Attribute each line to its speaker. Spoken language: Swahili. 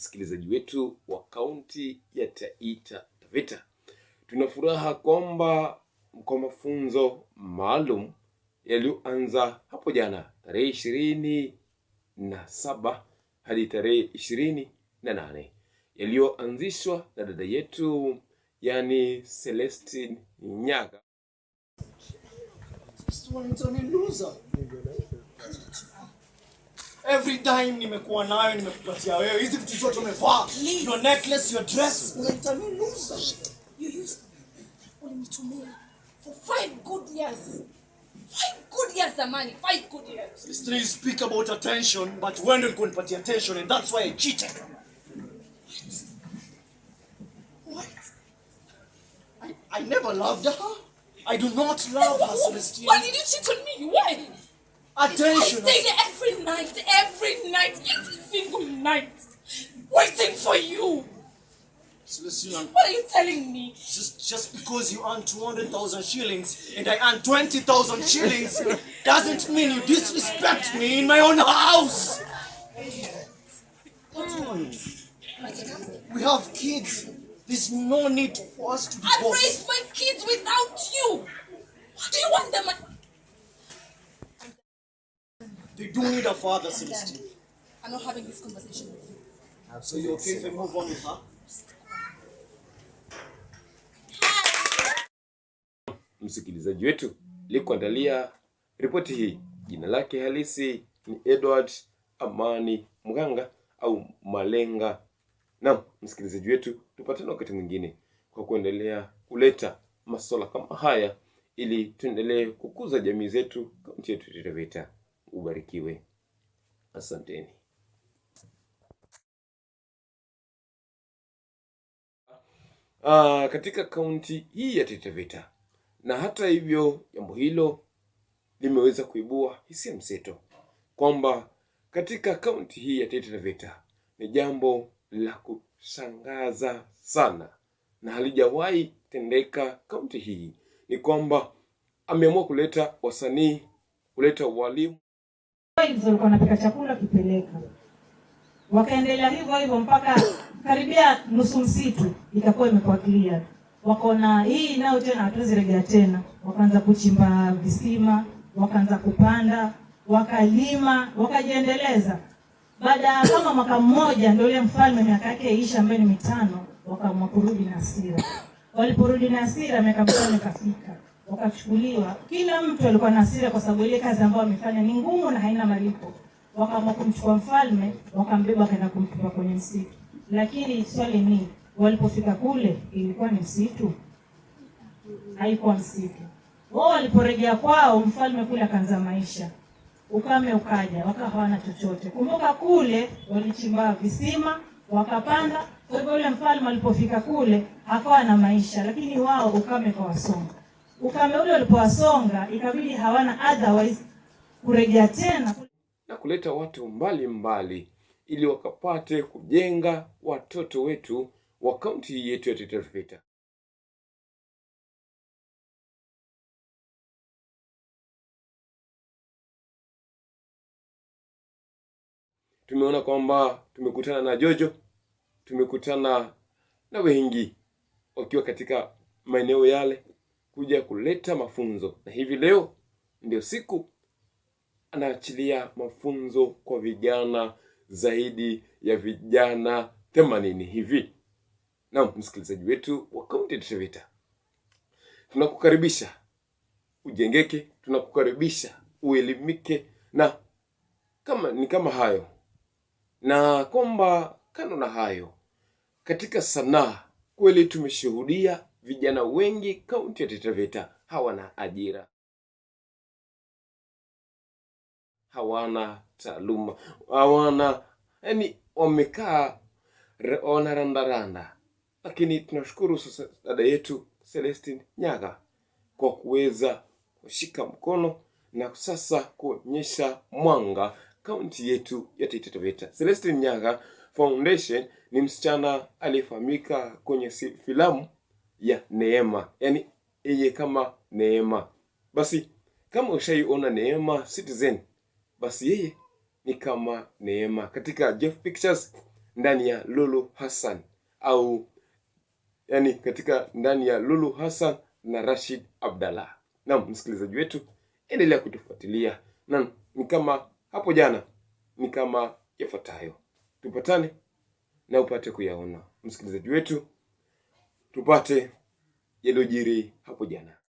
Speaker 1: Msikilizaji wetu wa kaunti ya Taita Taveta, tuna furaha kwamba kwa mafunzo maalum yaliyoanza hapo jana tarehe 27 hadi tarehe 28 yaliyoanzishwa na dada yetu yani Celestine Nyaga.
Speaker 2: Every time nimekuwa nayo nimekupatia wewe. Hizi vitu zote umevaa. Your necklace, your dress. Unaniita mimi loser.
Speaker 3: You used ulinitumia for 5 good years. 5 good years, zamani. 5 good years.
Speaker 2: Still you speak about attention, but wewe ndio ulikuwa unipatia attention and that's why I cheated.
Speaker 3: What?
Speaker 2: I never loved her. I do not love her, Celestine.
Speaker 3: Why did you cheat on me? Why?
Speaker 2: Attention.
Speaker 3: I stayed every night, every single night, waiting for you.
Speaker 2: Celestine,
Speaker 3: What are you telling me?
Speaker 2: Just because you earn 200,000 shillings and I earn 20,000 shillings doesn't mean you disrespect me in my own house. We have kids. There's no need for us to
Speaker 3: I've
Speaker 2: divorce.
Speaker 3: raised my kids without you. What do you want them?
Speaker 2: They do need a father, Celestine.
Speaker 3: I'm not having this conversation with you.
Speaker 2: So you okay if I move on with her?
Speaker 1: Msikilizaji wetu likuandalia ripoti hii, jina lake halisi ni Edward Amani Mganga au Malenga. Naam, msikilizaji wetu, tupatane wakati mwingine kwa kuendelea kuleta masuala kama haya ili tuendelee kukuza jamii zetu, kaunti yetu ya Taita. Ubarikiwe, asanteni. Katika kaunti hii ya Taita Taveta. Na hata hivyo, jambo hilo limeweza kuibua hisia mseto kwamba katika kaunti hii ya Taita Taveta ni jambo la kushangaza sana na halijawahi tendeka kaunti hii, ni kwamba ameamua kuleta wasanii, kuleta walimu.
Speaker 4: Walikuwa wanapika chakula kipeleka, wakaendelea hivyo hivyo mpaka karibia nusu msitu ikakuwa imekuwa clear. Wakaona hii nayo tena hatuwezi rejea tena, wakaanza kuchimba visima, wakaanza kupanda, wakalima, wakajiendeleza. Baada ya kama mwaka mmoja, ndio ile mfalme miaka yake isha ambayo ni 5, wakaamua kurudi na hasira. Waliporudi na hasira, miaka 5 ikafika, wakachukuliwa. Kila mtu alikuwa na hasira kwa sababu ile kazi ambayo amefanya ni ngumu na haina malipo. Wakaamua kumchukua mfalme, wakambeba, wakaenda kumtupa kwenye msitu. Lakini swali ni, walipofika kule ilikuwa ni msitu? Haikuwa msitu. Wao waliporejea kwao, mfalme kule akaanza maisha. Ukame ukaja, wakawa hawana chochote. Kumbuka kule walichimba visima, wakapanda. Kwa hivyo yule mfalme alipofika kule akawa na maisha, lakini wao ukame kawasonga. Ukame ule ulipowasonga, ikabidi hawana otherwise kurejea tena
Speaker 1: na kuleta watu mbalimbali mbali, ili wakapate kujenga watoto wetu wa kaunti yetu ya Taita Taveta. Tumeona kwamba tumekutana na Jojo, tumekutana na wengi wakiwa katika maeneo yale kuja kuleta mafunzo, na hivi leo ndio siku anaachilia mafunzo kwa vijana zaidi ya vijana 80 hivi. Naam, msikilizaji wetu wa kaunti ya Taita, tunakukaribisha ujengeke, tunakukaribisha uelimike, na kama ni kama hayo, na kwamba kando na hayo, katika sanaa kweli tumeshuhudia vijana wengi kaunti ya Taita Taveta hawana ajira, hawana taaluma, hawana yani, wamekaa wanarandaranda. Lakini tunashukuru sasa dada yetu Celestine Nyaga kwa kuweza kushika mkono na sasa kuonyesha mwanga kaunti yetu ya Taita Taveta. Celestine Nyaga Foundation ni msichana aliyefahamika kwenye filamu ya Neema, yani yeye kama Neema. Basi kama ushaiona Neema Citizen, basi yeye ni kama Neema katika Jeff Pictures. ndani ya Lulu Hassan au yani katika ndani ya Lulu Hassan na Rashid Abdalla. Naam, msikilizaji wetu, endelea kutufuatilia. Naam, ni kama hapo jana, ni kama yafuatayo. Tupatane na upate kuyaona, msikilizaji wetu, tupate yaliyojiri hapo jana.